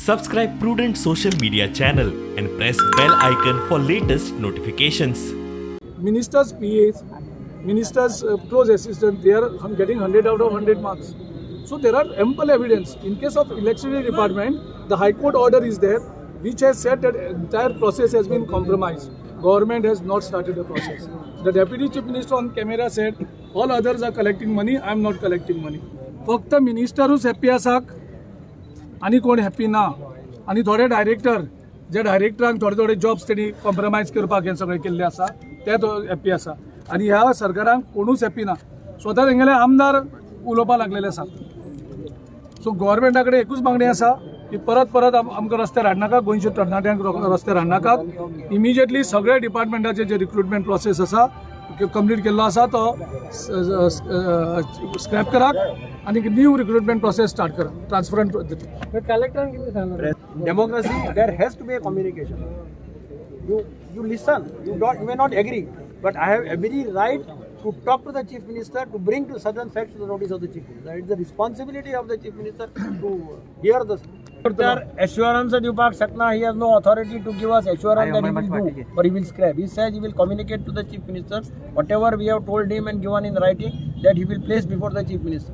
Subscribe Prudent Social Media channel and press bell icon for latest notifications. Ministers' PAs, ministers' close assistant, they are getting 100 out of 100 marks. So there are ample evidence. In case of Electricity Department, the High Court order is there, which has said that entire process has been compromised. Government has not started the process. The Deputy Chief Minister on camera said, "All others are collecting money, I am not collecting money." फक्त मिनिस्टरूच happy आसात आनी कोण happy ना. आनी थोडे director, जे डायरेक्टरांक थोडे थोडे jobs तेणी कॉम्प्रोमायज करपाक हें सगळें केल्लें आसा, ते हॅप्पी आसा. आनी ह्या सरकारान कोणूच हॅप्पी ना. स्वता तेंगेले आमदार उलोवपाक लागलेले आसा. सो गव्हर्मेंटा कडेन एकूच मागणी आसा की परत परत आमकां रस्त्यार हाडनाका, गोंयच्या तरणाट्यांक रस्त्यार हाडनाकात. इमिजिएटली सगळे डिपार्टमेंटाचे जे रिक्रुटमेंट प्रोसेस आसा, कंप्लीट केल्लो आसा, तो स्क्रॅप करात आनी न्यू रिक्रुटमेंट प्रोसेस स्टार्ट करात ट्रान्सपरंट पद्दतीन. कलेक्टरान कितें सांगलां? Democracy, there has to be a communication. You listen. You don't, you may not agree, but I have every right to talk to the Chief Minister, to bring to certain facts to the notice of the Chief Minister. It's the responsibility of the Chief Minister to hear the तर assurance दिवपाक शकना. He has no authority to give us assurance that he will do or he will scrap. He says he will communicate to the Chief Minister whatever we have told him and given in writing, that he will place before the Chief Minister.